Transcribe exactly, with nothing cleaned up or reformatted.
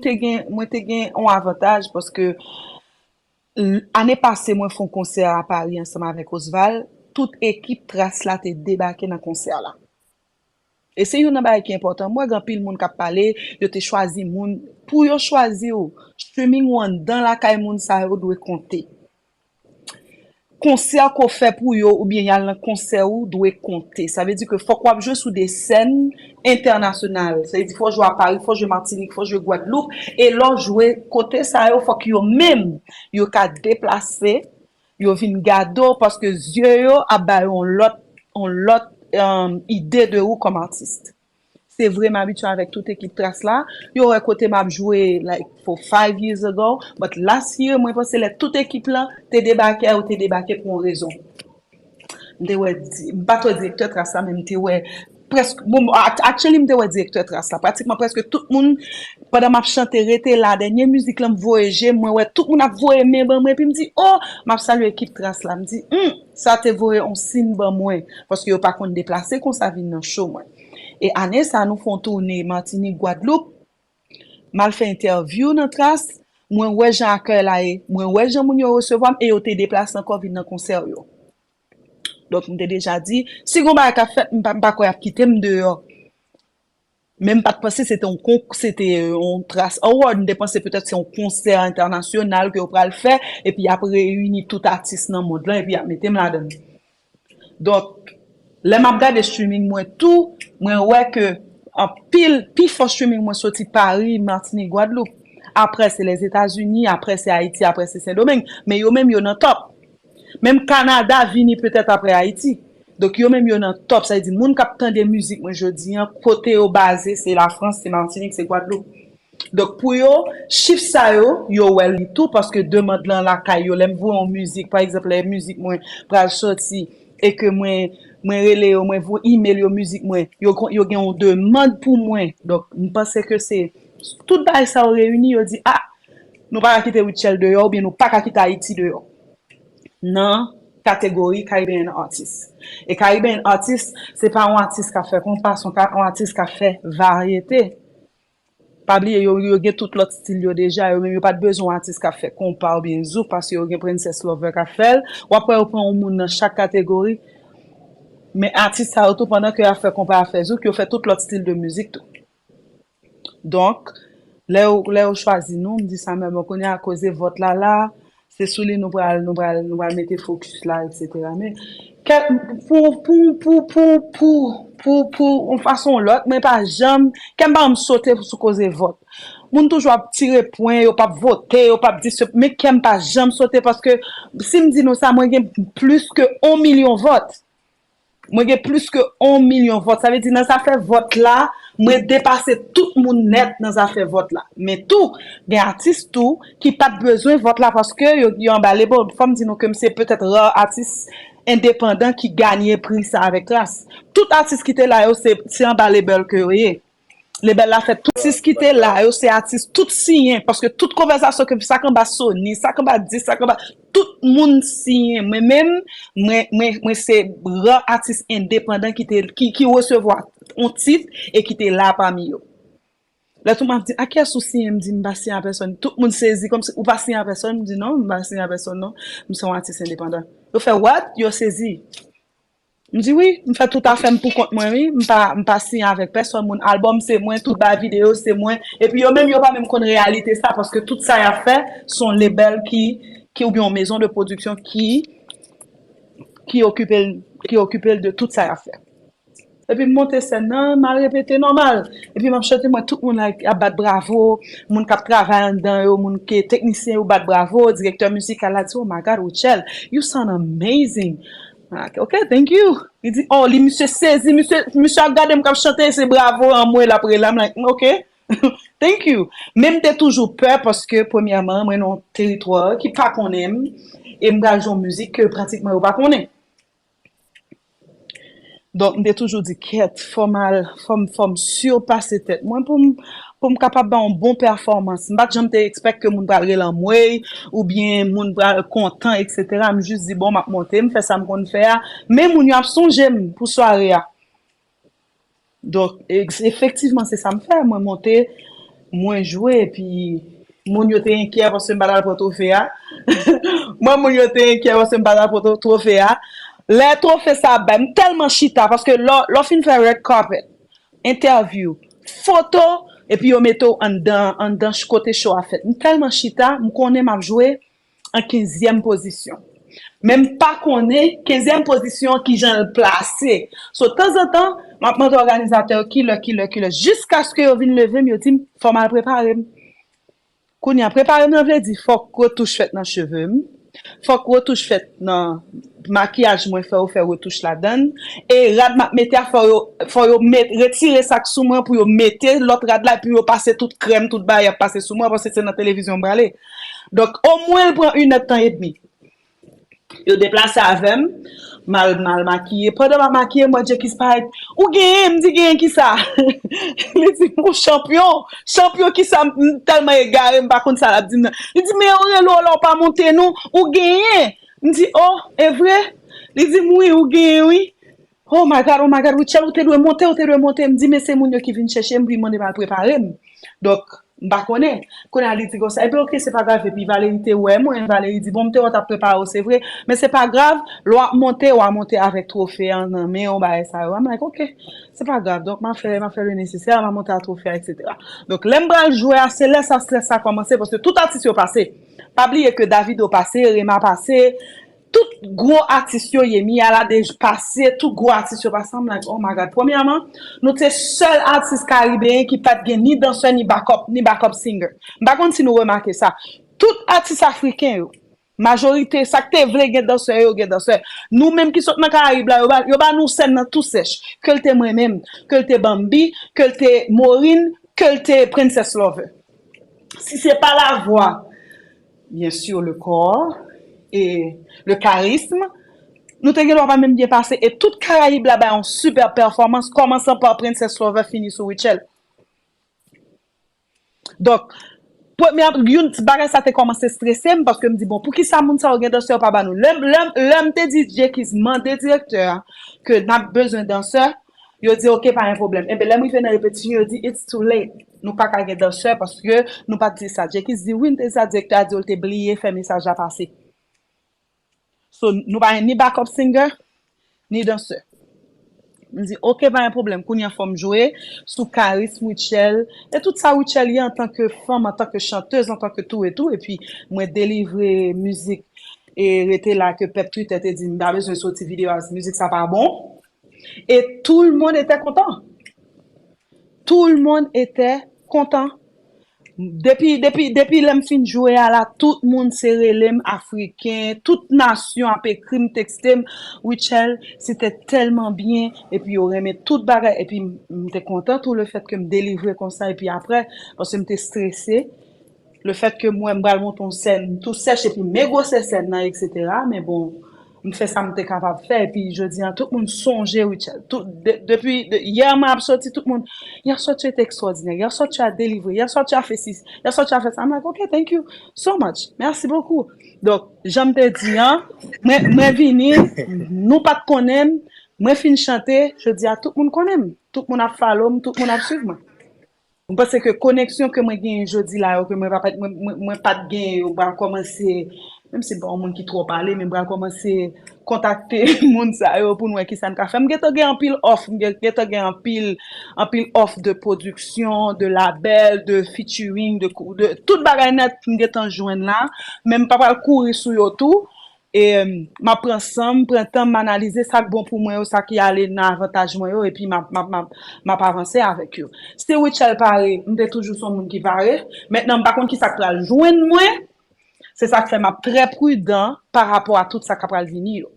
Te gen, mwen te gen yon avantaj paske l- ane pase mwen fè yon konsè a Paris ansanm avèk Osval, tout ekip Tras la te debake nan konsè la. E se youn nan bagay ki enpòtan. Mwen gen anpil moun k ap pale, yo te chwazi moun. Pou yo chwazi w, streaming ou anndan lakay moun sa yo dwe konte. Konsè ke w fè pou yo oubyen y al nan konsè ou dwe konte. Sa vle di ke fòk w ap jwe sou de sèn entènasyonal. Sa vle di fò w jwe a Paris, fò w jwe Matinik, fò w jwe Gwadloup. E lè w jwe kote sa yo, fòk yo menm, yo ka deplase, yo vin gade w paske zye yo ap ba yo yon lòt, yon lòt um, ide de ou kòm atis. Se vre m abitye avèk tout ekip Tras la. Yo wè kote m ap jwe like for five years ago. But last year, mwen panse lè tout ekip lan te debake, yo te debake pou yon rezon. M te wè, di- m pa t wè direktè Tras la, men m te wè prèske, bon, actually, m te wè direktè Tras la. Pratikman prèske tout moun, pandan m ap chante, rete la. Dènye mizik lan, m voye je m, mwen wè tout moun ap voye men ban mwen, epi m di, oh, m ap salye ekip Tras la. M di, hmm, sa te voye yon siy ban mwen. Paske yo pa konn deplase konsa vin nan show mwen. E ane sa, nou fè yon toune Matinik, Gwadloup. M al fè entèvyou nan Tras. Mwen wè jan akèy la ye. Mwen wè jan moun yo resevwa m e yo te deplase ankò vin nan konsè yo. Donk, m te deja di, si gon bagay k ap fèt, m pa, m pa kwè y ap kite m deyò. Men m pa t panse se te yon konk, se te yon Tras Award. M te panse petèt se yon konsè entènasyonal ke yo pral fè, epi y ap reyini tout atis nan mond lan, epi y ap mete m ladan l. Donk, lè m ap gade streaming mwen tou, mwen wè ke anpil, pi fò streaming mwen soti Paris, Matinik, Gwadloup. Apre se Lèzetazini, apre se Ayiti, apre se Sendomeng. Men yo menm yo nan top. Menm Kanada vini petèt apre Ayiti. Donk yo menm yo nan top. Sa vle di moun k ap tande mizik mwen jodi an, kote yo baze, se Lafrans, se Matinik, se Gwadloup. Donk pou yo, chif sa yo, yo wè li tou paske demann lan lakay yo. Lè m voye yon mizik, pa egzanp, lè mizik mwen pral soti e ke mwen mwen rele yo, mwen voye email yo mizik mwen, yo, yo gen yon demann pou mwen. Donk m panse ke se tout bagay sa yo reyini, yo di, ah, nou pa ka kite Rutshelle deyò oubyen nou pa ka kite Ayiti deyò nan kategori Caribbean Artist. E Caribbean Artist, se pa yon atis k ap fè konpa, se yon ka- yon atis k ap fè varyete. Pa bliye, yo, yo gen tout lòt stil yo deja. Yo menm yo pa t bezwen yon atis k ap fè konpa oubyen zouk, paske yo gen Princess Lover k ap fè l. W ap wè yo pran yon moun nan chak kategori. Men atis sa yo tou, pandan ke y ap fè konpa, y ap fè zouk, yo fè tout lòt stil de mizik tou. Donk, lè yo, lè yo chwazi nou, m di Samuel, bon, kounye a koze vòt la la, se sou li nou pral, nou pral, nou pral mete fokis la, etsetera. Men, kè- pou, pou, pou, pou, pou, pou yon fason ou lòt, mwen pa janm, kè m pa janm sote sou koze vòt. Moun toujou ap tire pwen, yo p ap vote, yo p ap di se, men kè m pa janm sote paske si m di nou sa, mwen gen plis ke yon milyon vòt. Mwen gen plis ke yon milyon vòt. Sa vle di nan zafè vòt la, mwen depase tout moun nèt nan zafè vòt la. Men tou, gen atis tou ki pa t bezwen vòt la paske yo, yo anba label. Fò m di nou ke m se petèt ra atis endepandan ki ganye pri sa avèk Tras. Tout atis ki te la yo, se, se anba label ke yo ye. Label la fè tout atis ki te la yo, se atis tout siyen, paske tout konvèsasyon ke sa k anba Sony, sa k anba disk, sa k anba, tout moun siyen. Mwen menm, mwen, mwen, mwen se ra atis endepandan ki te, ki, ki resevwa yon tit e ki te la pami yo. Lè tout moun ap di, a kiyès ou siyen? M di, m pa siyen a pèsòn. Tout moun sezi, kòmsi ou pa siyen a pèsòn. M di, non, m pa siyen a pèsòn, non. M se yon atis endepandan. Yo fè, what? Yo sezi. M di, wi, m fè tout afè m pou kont mwen, wi. M pa, m pa siyen avèk pèsòn moun. Albòm se mwen, tout bagay videyo se mwen. Epi yo menm, yo pa menm konn reyalite sa, paske tout sa y ap fè, se yon label ki, ki, oubyen yon maison de production ki, ki okipe l, ki okipe l de tout sa y ap fè. Epi m monte sèn nan, m al repete nòmal. Epi m ap chante, m wè tout moun la ap bat bravo, moun k ap travay anndan yo, moun ke teknisyen yo bat bravo, direktè mizikal la di, oh my God, Rutshelle, you sound amazing. Mwen like, ok, thank you. Li di, oh, li misye sezi, misye, misye ap gade m k ap chante, se bravo an mwen l ap rele, I'm like, ok, thank you. Men m te toujou pè paske, premyèman, mwen nan yon teritwa ki pa konnen m, e m pral jwe yon mizik ke pratikman yo pa konnen. Donk, m te toujou di, kèt, fò m al, fò m, fò m sipase tèt mwen pou m, pou m kapab bay yon bon pèfòmans. M pa t janm te expect ke moun pral rele anmwey, oubyen moun pral kontan, etsetera. M jis di, bon, m ap monte, m fè sa m konn fè a. Men moun yo ap sonje m pou sware a. Donk, ex- efektivman, se sa m fè. Mwen monte, Mwen jwe, epi moun yo te enkyè paske m pa t al pran twofe a. Mwen, moun yo te enkyè paske m pa t al pran twofe a. Lè twofe sa ap bay, m tèlman chita, paske lè w fin fè red carpet, entèvyou, foto, epi yo mete w anndan, anndan kote show a fèt. M tèlman chita, m konnen m ap jwe an kenzyèm pozisyon. Men m pa konnen kenzyèm pozisyon kijan l plase. So, tanzantan, m ap mande òganizatè yo kilè, kilè, kilè, jiskaske yo vin leve m, yo di m, fò m al prepare m. Kounye a, prepare m nan vle di fòk retouch fèt nan cheve m, fòk retouch fèt nan makiyaj mwen fè, yo fè retouch ladan l, e rad m ap mete a, fò yo, fò yo met, retire sa k sou mwen pou yo mete lòt rad la, epi yo pase tout krèm, tout bagay y ap pase sou mwen, paske se nan televizyon m prale. Donk, omwen l pran inèdtan edmi. Yo deplase avè m, m al, m al makiye. Pandan m ap makiye, m wè Jekis parèt. Ou genyen? M di, genyen kisa? Li di m, ou chanpyon. Chanpyon kisa? M tèlman egare, m pa konn sa l ap di m nan. Li di, men yo rele w la, ou pa monte non. Ou genyen? M di, oh, e vre? Li di m, wi, ou genyen, wi. Oh my God, oh my God, Rutshelle, ou te dwe monte, ou te dwe monte. M di, men se moun yo ki vin chèche m, pou yo mande m al prepare m. Donk, m pa konnen. Kounye a, li di konsa, epi oke, se pa grav. Epi Valerie te wè mwen, Valerie di, bon, m te wè w t ap prepare w, se vre, men se pa grav, lè w ap monte, w a monte avèk twofe a nan men w, bagay sa yo. I'm like, oke, se pa grav. Donk, m a fè, m a fè le nesesè, m a monte a twofe a, etsetera. Donk, lè m pral jwe a, se lè sa strès sa kòmanse, paske tout atis yo pase. Pa bliye ke Davido pase, Rema pase, tout gwo atis yo ye, Mia la deja pase, tout gwo atis yo pase, I'm like, oh my God. Premyèman, nou te sèl atis karibeyen ki pa t gen ni dansè, ni backup, ni backup singer. M pa konn si nou remake sa. Tout atis afriken yo, majorite, sa k te vle gen dansè yo, gen dansè. Nou menm ki sot nan Karayib la, yo ba, yo ba nou sèn nan tou sèch. Ke l te mwen menm, ke l te Bambi, ke l te Morin, ke l te Princess Lover. Si se pa lavwa, byen si, le kò e le karism, nou te gen dwa pa menm byen pase. E tout Karayib la bay yon sipè pèfòmans, kòmansan pa Princess Lover, fini sou Rutshelle. Donk, premye, youn ti bagay sa te kòmanse strese m, paske m di, bon, poukisa moun sa yo gen dansè yo pa ba nou? Lè, lè, lè m te di Jekis mande direktè a ke n ap bezwen dansè, yo di, oke, pa gen pwoblèm. Enben, lè m rive nan repetisyon, yo di, it's too late. Nou pa ka gen dansè paske nou pa t di sa. Jekis di, wi, n te di sa, direktè a di yo l te bliye fè mesaj la pase. So, nou pa gen ni backup singer, ni dansè. M di, oke, pa gen pwoblèm. Kounye a, fò m jwe sou karism Rutshelle. E tout sa Rutshelle ye antanke fanm, antanke chantèz, antanke tou e tou. Epi, mwen delivre mizik e rete la ke pèp Twitter te di, m pa bezwen soti videyo a, mizik sa pa bon. Et tout le monde était content. Tout le monde était content. Depi, depi, depi lè m fin jwe a la, tout moun se rele m Afriken, tout nasyon ap ekri m, tekste m, Rutshelle, c'était tellement bien, epi yo renmen tout bagay, epi m te kontan tou le fèt ke m delivre konsa, epi apre, paske m te strese, le fèt ke m wè m pral monte yon sèn tou sèch, epi m egwosè sèn nan, etsetera, men bon, m fè sa m te kapab fè, epi jodi a, tout moun sonje Rutshelle. Tout, de, depi, de, yè mwen ap soti, tout moun, hier soir tu étais extraordinaire, hier soir tu as délivré, hier soir tu as fait ci, hier soir tu as fait ça. I'm like, ok, thank you so much, merci beaucoup. Donk, jan m te di an, mwen, mwen vini, nou pa t konnen m, mwen fin chante, jodi a, tout moun konnen m, tout moun ap follow m, tout moun ap swiv mwen. M panse ke koneksyon ke mwen genyen jodi la yo, ke mwen pa, mwen, mwen, mwen pa t genyen yo, m pral kòmanse, menm si m pa yon moun ki twò pale, men m pral kòmanse kontakte moun sa yo pou n wè kisa n ka fè. M gentan gen anpil òf, m gen- gentan gen anpil, anpil òf de pwodiksyon, de labèl, de featuring, de, kou- de tout bagay nèt m gentan jwenn la, men m pa pral kouri sou yo tou. E, m ap pran san m, pran tan m, m analize sa k bon pou mwen yo, sa ki ale nan avantaj mwen yo, epi m ap, m ap, m ap, m ap avanse avèk yo. Si Rutshelle pare, m te toujou se yon moun ki pare. Mentnan, m pa konn ki sa k pral jwenn mwen. Se sa k fè m ap trè pridan pa rapò a tout sa k ap pral vini yo.